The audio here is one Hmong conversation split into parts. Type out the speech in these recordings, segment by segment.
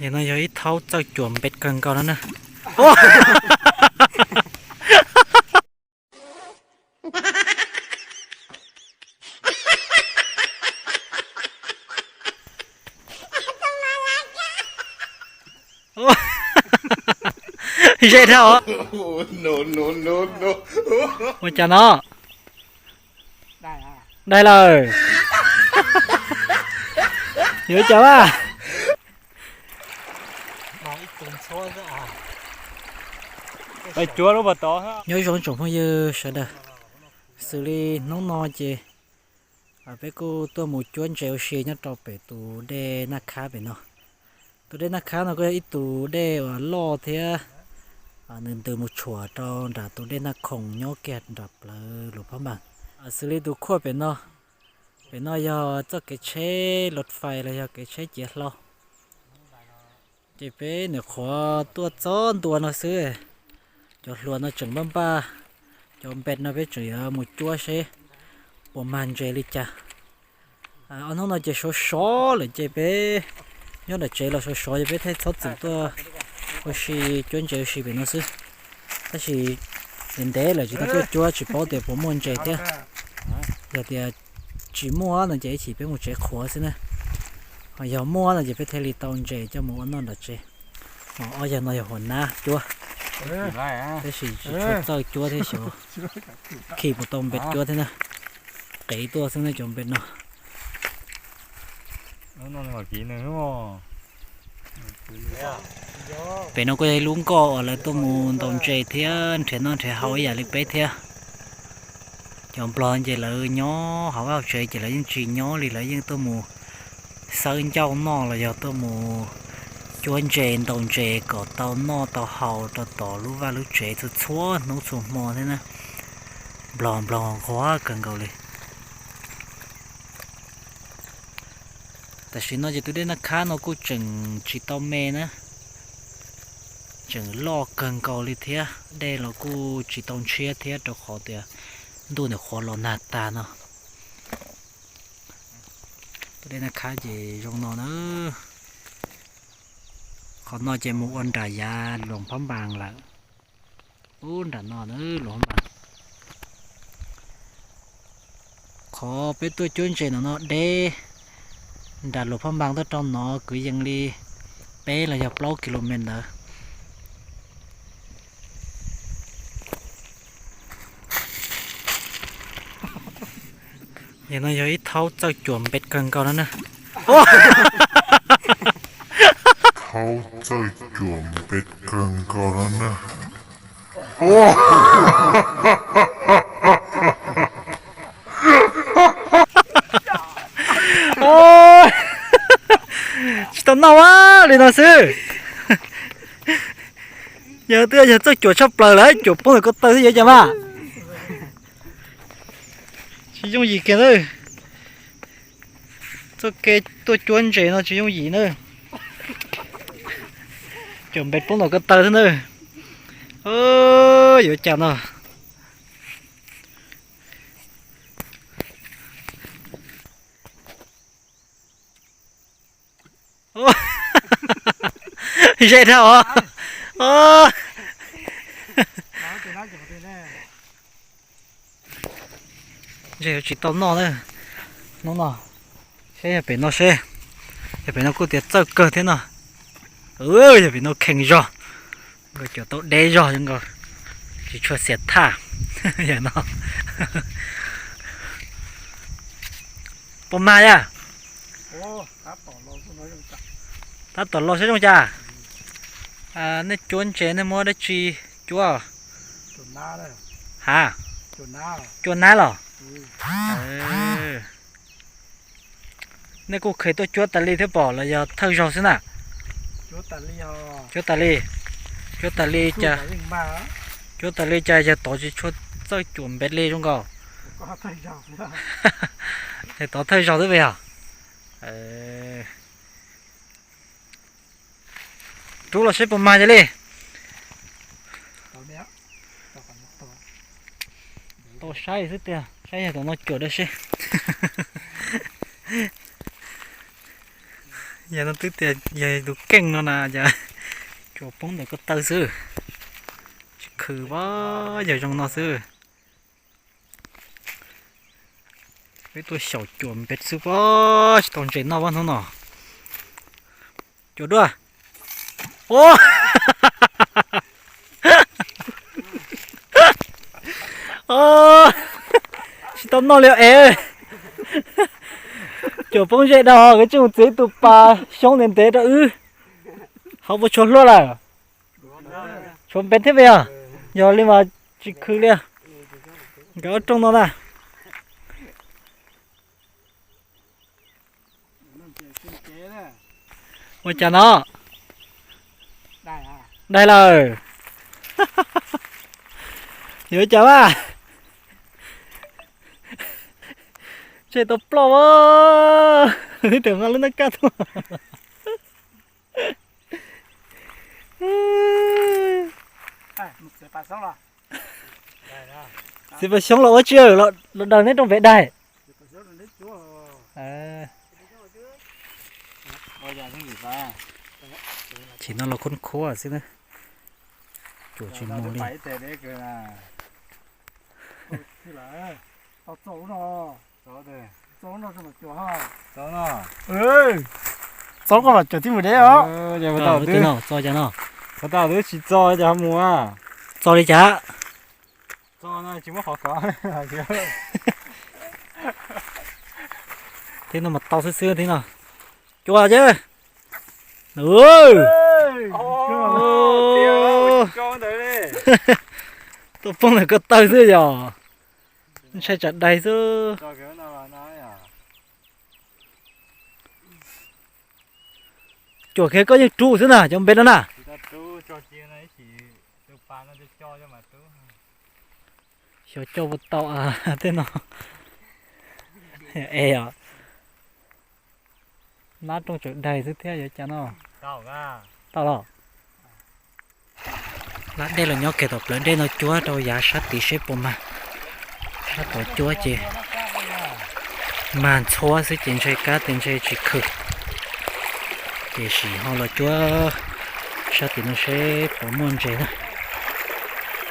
Yog no yog ib thaub txawj cuam npet kawg nkaus no na. Ze dhau. Ua cas no? Dai lawm. Yuav cas a? Nyob zoo tsoom phooj ywg sawv daws, xws li hnub no ces peb kuj tuaj mus cuab ntses ua si nyob rau pem tus dej Naj Khab pem no. Tus dej Naj Khab no kuj yog ib tus dej uas loj thiab nws ntws mus tshuam rau nram tus dej Naj Khoom nyob kiag nram plawv Luas Phab Npas. Xws li tus khuaj pem no, pem no yog txoj kev tsheb lus fais los yog kev tsheb ciav hlau. Ces peb nyuam qhuav tuaj txog ntua no xwb, cov hluas no tseem npaj npaj cov npet no, peb tseem yuav mus cuab seb puas mag ntses li cas. Ob hnub no ces sov sov lawm ces peb nyob nram tsev los sov sov ces peb thiaj txhob txwm tuaj ua si, cuab ntses ua si pem no xwb. Tab sis ntev ntev lawm tsis tau tuaj cuab tsis paub tias puas muaj ntses thiab. Yog tias tsis muaj no ces ib chim peb mus tsev qhuav xwb na. Ho yog muaj no ces peb thiaj li tau ntses coj mus ua noj nram tsev. Ho ob yawg no yog huas nab cuab, tab sis tsis tshua txawj cuab thiab xyov khi puas tau npet cuab thiab na. Qev tuaj xwb na cov npet no. Pem no kuj yog ib lub nkoj uas lawv tuaj mus ntaus ntses thiab nrhiav noj nrhiav haus ib yam li peb thiab. Cov Nplog ces lawv nyob hauv vaj hauv tsev ces lawv yeej tsis nyob li, lawv yeej tuaj mus xawb ncauj noj los yog tuaj mus cuab ntses ntaus ntses kom tau noj tau haus rau tom lub vaj lub tsev txhua txhua hnub txhua hmo thiab na. Nplog Nplog nquag kawg nkaus li. Tam sim no ces tus dej Naj Khab no kuj tseem tsis tau me na, tseem loj kawg nkaus li thiab, dej los kuj tsis tau ntshiab thiab rau qhov tias ntuj nyuam qhuav los nag tag no. Tus dej Naj Khab ces zoo no na. Qhov no ces mus ua nram yav Luas Phab Npas lawm. Ub, nram no na Luas Phab Npas. Qhov peb tuaj cuab ntses no no deb, nram Luas Phab Npas tuaj rau no kwv yees li peb los yog plaub kilomev ntawd. Yog no yog ib thaub txawj cuam npet kawg nkaus no na. Thaub txawj cuam npet kawg nkaus no na. Tsis tau noj a, li no xwb. Yog twb yog txawj cuam tshaj plaws lawm, cuam poob ntawm ko taw xwb yuav cas mas. Tsis yooj yim kiag na. Txoj kev tuaj cuab ntses no tsis yooj yim na. Cuam npet poob ntawm ko taw xwb na. Yuav cas no. Ze dhau os. Ze tsis tau noj na. Hnub no seb yog pem no seb, yog pem no kuj tias txawj kawg thiab no. Yog pem no khees zog, nkaus cuam tau deb zog zoo nkaus, tsis tshua xiam thaj. Yog no puas mag yaj? Tab tom los saib zoo cas. Nej cuab ntses nej muab dab tsi cuab? Ha, cuab nab los? Nej kuj kheev tuaj cuab tas li thiab pom los yog thawj zaug xwb na? Cuab tas li, cuab tas li cas, cuab tas li cas yawg tod tsis tshua txawj cuam npet li zoo nkaus. Yawg tod thawj zaug xwb yog. Rub los seb puas mag yog li. Tau saib xwb tiag, saib yog tom no cuam dab seb. Yog no twb tias yog tus keej no na, cas cuam poob ntawm ko taw xwb, tsis khwm pab, yog zoo no xwb. Peb tuaj xyaum cuam npej xwb pab, tsis tau ntses noj pab hnub no. Cuam duaj. Tsis tau noj li es. Cuam poob zej dhau, koj tsis mus txiav tus pas xyoob ntev ntev rau wb. Hauv puas tshuav hlua lawm? Tshuav npej thiab peb yog? Yog li mas tsis khwv li. Nkawd ob rooj no na. Ua cas no? Dai lawm. Yuav cas mas? Ntshe tau ploj a. Twb nqa lub nab kaj tuaj. Txiv pas xyoob los ua tsi, los daws neb rau pem daig. Chim no los khoob khuab xwb na. Cuam tsis mus li. Txo koj los cuam tib mus deb os. Txo cas no? Txo cas no? Txo li cas? Thiab no mas tau xwb xwb thiab no. Cua ces. Tuaj poob ntawm ko taw xwb yog. Ntshai tsam dais xwb. Cuam kiag koj yeej rub xwb na cov npe no na. Xyov coj puas tau tej no. Es os. Nab rooj tsawm daig xwb thiab yuav cas no. Tau los. Lab dej los nyob kiag tom plawv dej no cuab rau yav sab tid seb puas mag. Sab tod cuab ces mag ntxhuab xwb ces ntshe kab tes ntshe tsis khwm. Ces sim ho los cuab sab tim no seb puas muaj ntses na.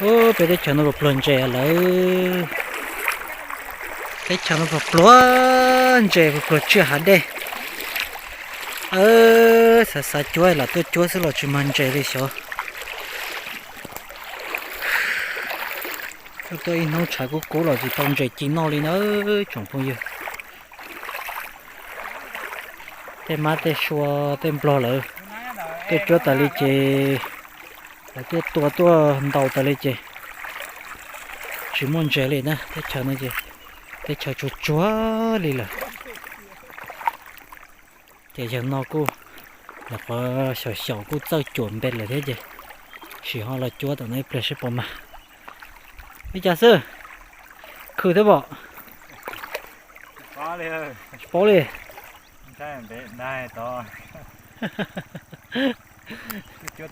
Ub, peb teb chaws no pluag pluag ntses lawm. Teb chaws no pluag pluag ntses, pluag pluag tsiaj hav dej. Xav xav cuab lam tuaj cuab xwb los tsis mag ntses li xyov. Tuaj ib hnub tshav kub kub los tsis tau ntses ci noj li na tsoom phooj ywg. Tej mab tej sua tej nplog lawv tuaj cuab tas li ces lawv tuaj tua tuaj ntaus tas li ces tsis muaj ntses li na. Teb chaws no ces teb chaws tsuag tsuag li lawm. Ces yawg no kuj nyuam qhuav xyaum xyaum kuj txawj cuam npe lawm thiab ces sim ho los cuab tom no ib pliag seb puas mag. Li cas xwb? Khwm thiab pom? Tsis paub li. Cuab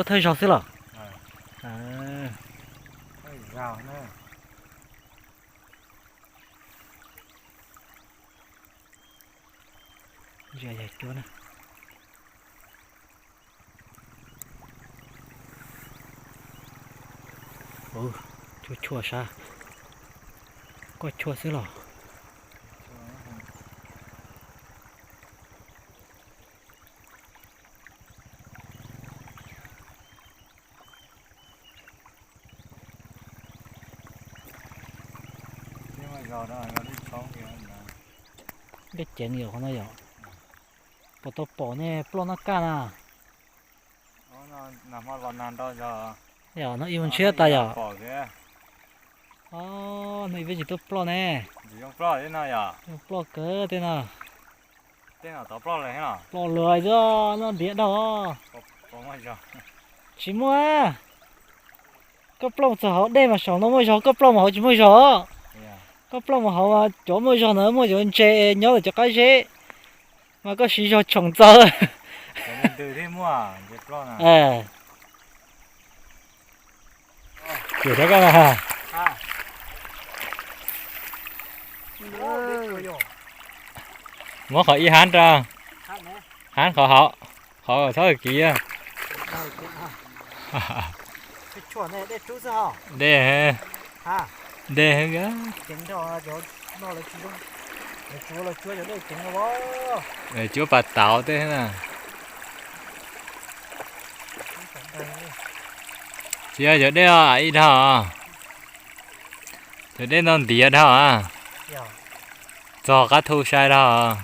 thawj zaug xwb los? Ntsia yog cuab na. Ub, chuaj chuaj sab. Koj chuaj xwb los? Dej ceev yom qhov no yom. Puas tau pom nej ploj nab kaj na? Yog no ib mus ntshiab tas yom. No ib peb tsis tuaj ploj ne. Zoo ploj kawg tej no. Ploj luag xwb no diav dhau. Tsis muaj. Koj ploj mus txog hauv dej mas saum no muaj zog, koj ploj mus hauv tsis muaj zog. Koj ploj mus hauv mas cov muaj zog ntawd muaj cov ntses nyob lawm cov qab zeb. Mas koj siv zog tshoom txog. Ntws thiab muaj, ntses ploj na. Yuav thiab koj na. Muab qhov ib hab rau, hab qhov hauv, qhov txhob kiv. Dej, dej, dej. Cuab pas tauv tej na. Tsis yog cov dej os ib dhau. Cov dej no ntiav dhau. Txog qab thu sai dhau.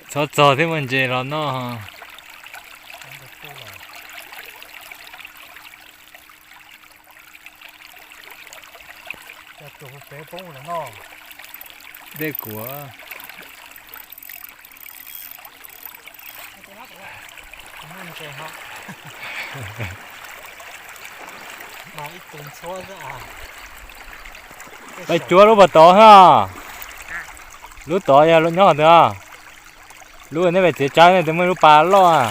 Txhob txog thiab muaj ntses los noj. Dej kuav. Peb cuab lub pas tod na. Lub tod yog lub nyob ntawd. Lub nej pem txiav tsawb nej tus muaj lub pas loj.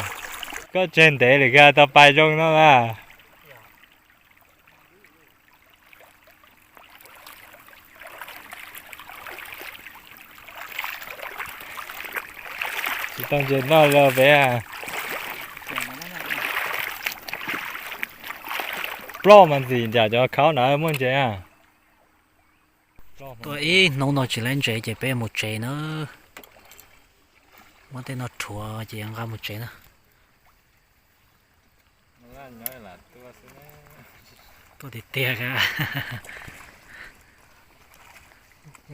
Koj tseg ntev lawm kag tau pais zoo no na. Tsis tau ntses noj los peb. Ploj mas ntxim ncaim cov khaub na muaj ntses. Tuaj ib hnub no tsis laib ntses ces peb mus tsev na. Muab tej no rhuav ces yuav nqa mus tsev na. Tuaj tiag tiag.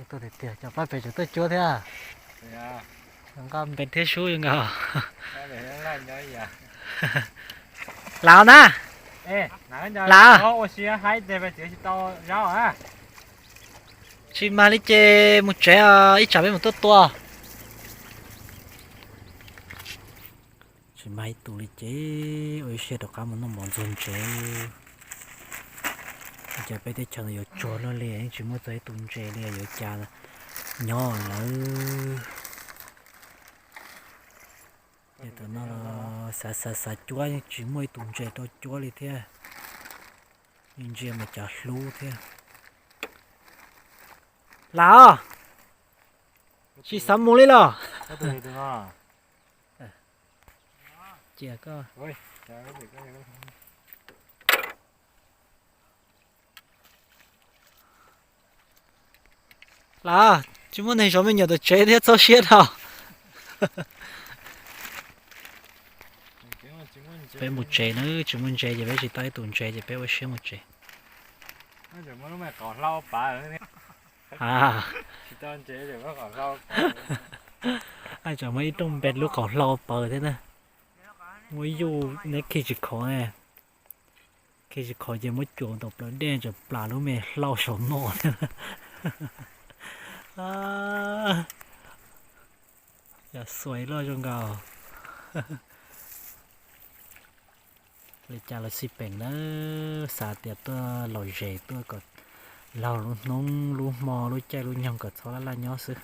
Tuaj tiag tiag, cov pab pem tseem tuaj cuab thiab. Nqa npes thiab sub nkaus. Lam na. Lam. Tsis mag li ces mus tsev os, ib tsam peb mus tuaj tua. Tsis mag ib tug li ces ua ib siab rov qab mus noj mov ntxuag ntses. Cas peb teb chaws no yuav tsuag luaj li, yeej tsis muaj txog ib tug ntses li, yuav cas nyob lawm. Ces tam no xav xav xav cuab yeej tsis muaj ib tug ntses rau cuab li thiab. Yeej ntsia mas cas hlub thiab. Lam, tsis xav mus li los? Cia koj. Lam, tsis muaj neeg zov me nyuam tom tsev thiab txhob siab dhau. Peb mus tsev na, tsis muaj ntses ces peb tsis tau ib tug ntses ces peb ua siab mus tsev. Tsis tau ntses, tsam muaj ib rooj npe lub qhov hlau paws thiab na. Muab yuj neb khi tsis khov ne. Khi tsis khov ces muab cuam tau plaws dej tsam plam lub me hlau saum no thiab. Yog xuas ib loj zoo nkaus. Li cas los xij peem na, xav tias tuaj lom zem tuaj kom laug lub hnub lub hmo lub caij lub nyoog kom txhob laj laj nyob xwb.